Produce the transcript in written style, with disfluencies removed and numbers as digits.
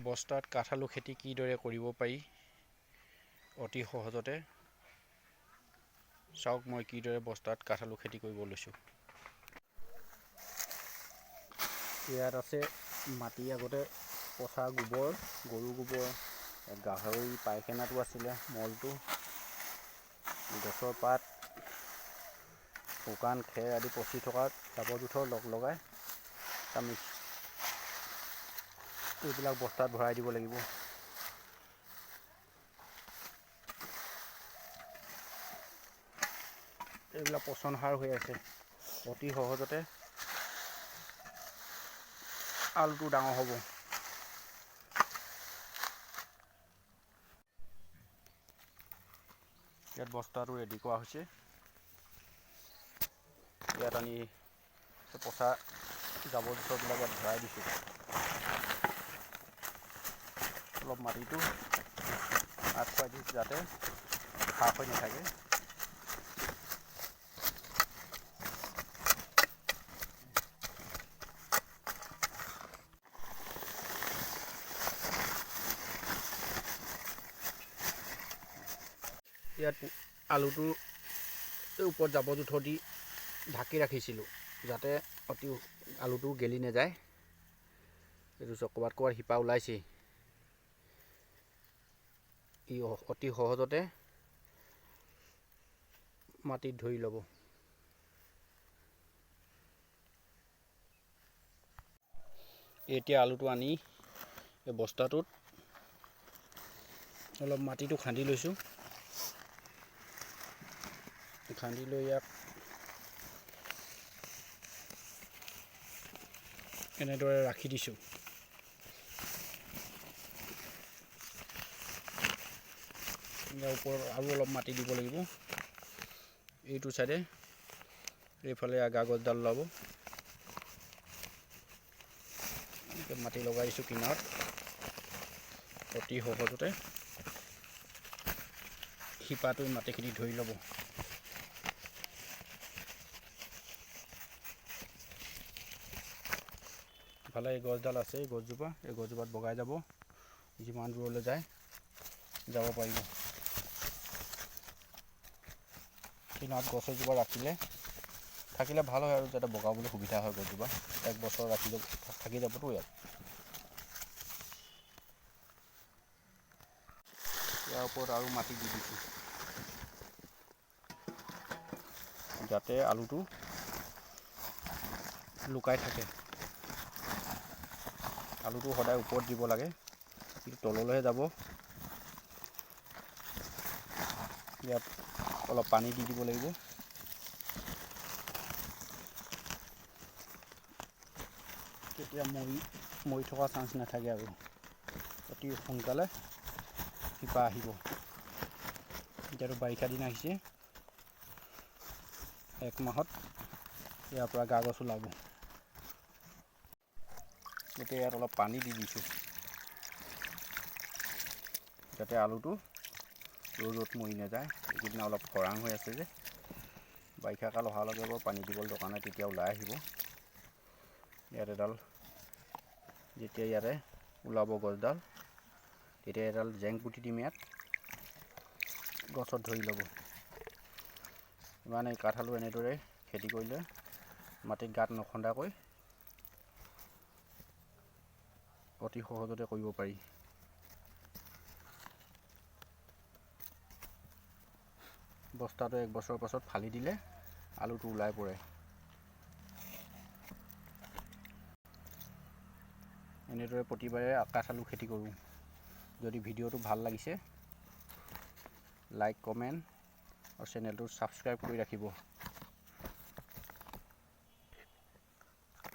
বস্তাত কাঠআলু খেতি কিদৰে কৰিব পাৰি অতি সহজতে চাওক মই কিদৰে বস্তাত কাঠআলু খেতি কৰিব লৈছোঁ। ইয়াত আছে মাটি আগতে পচা গোবৰ, গৰু গোবৰ, গাহৰি পায়খানাটো আছিলে, মলটো, গছৰ পাত, শুকান খেৰ আদি পচি থকা জাবৰ জোঁথৰ লগ লগাই আমি এইবিলাক বস্তাত ভৰাই দিব লাগিব। এইবিলাক পচন সাৰ হৈ আছে, অতি সহজতে আলুটো ডাঙৰ হ'ব। ইয়াত বস্তাটো ৰেডি কৰা হৈছে। ইয়াত আনি পচা জাবৰ জোঁথৰবিলাক ইয়াত ভৰাই দিছোঁ। অলপ মাটিটো আগখুৱাই দিছোঁ যাতে সাফ হৈ নাথাকে। ইয়াত আলুটো ওপৰত জাবৰ জোঁথৰ দি ঢাকি ৰাখিছিলোঁ যাতে অতি আলুটো গেলি নাযায়। এইটো চাওক, ক'ৰবাত ক'ৰবাত শিপা ওলাইছেই। ই অতি সহজতে মাটিত ধৰি ল'ব। এতিয়া আলুটো আনি এই বস্তাটোত অলপ মাটিটো খান্দি লৈছোঁ। খান্দি লৈ ইয়াক এনেদৰে ৰাখি দিছোঁ। ইয়াৰ ওপৰত আৰু অলপ মাটি দিব লাগিব। এইটো চাইডে এইফালে আগা গছডাল ওলাব। মাটি লগাই দিছোঁ কিনাৰত। অতি সহজতে শিপাটো মাটিখিনি ধৰি ল'ব। ইফালে এই গছডাল আছে, এই গছজোপা, এই গছজোপাত বগাই যাব, যিমান দূৰলৈ যায় যাব পাৰিব। কিনাৰত গছ এজোপা ৰাখিলে থাকিলে ভাল হয় আৰু যাতে বগাবলৈ সুবিধা হয়। গছজোপা এক বছৰ ৰাখি যাব, থাকি যাবতো ইয়াত। ইয়াৰ ওপৰত আৰু মাটি দি দিছোঁ যাতে আলুটো লুকাই থাকে। আলুটো সদায় ওপৰত দিব লাগে, কিন্তু তললৈহে যাব। ইয়াত অলপ পানী দি দিব লাগিব। তেতিয়া মৰি থকা চান্স নাথাকে আৰু অতি সোনকালে শিপা আহিব। এতিয়াতো বাৰিষা দিন আহিছে, এক মাহত ইয়াৰ পৰা গা গছ ওলাব। এতিয়া ইয়াত অলপ পানী দি দিছোঁ যাতে আলুটো ৰ'দত মৰি নাযায়। এইকেইদিন অলপ খৰাং হৈ আছে যে, বাৰিষা কাল অহাৰ লগে লগে পানী দিবলৈ দৰকাৰ নাই, তেতিয়া ওলাই আহিব। ইয়াত এডাল যেতিয়া ইয়াতে ওলাব গছডাল, তেতিয়া এডাল জেং পুতি দিম, ইয়াত গছত ধৰি ল'ব। ইমানে কাঠআলু এনেদৰে খেতি কৰিলে মাটিত গাঁত নখন্দাকৈ অতি সহজতে কৰিব পাৰি। বস্তাটো এক বছৰৰ পাছত ফালি দিলে আলুটো ওলাই পৰে। এনেদৰে প্ৰতিবাৰে কাঠআলু খেতি কৰোঁ। যদি ভিডিঅ'টো ভাল লাগিছে লাইক, কমেণ্ট আৰু চেনেলটো ছাবস্ক্ৰাইব কৰি ৰাখিব।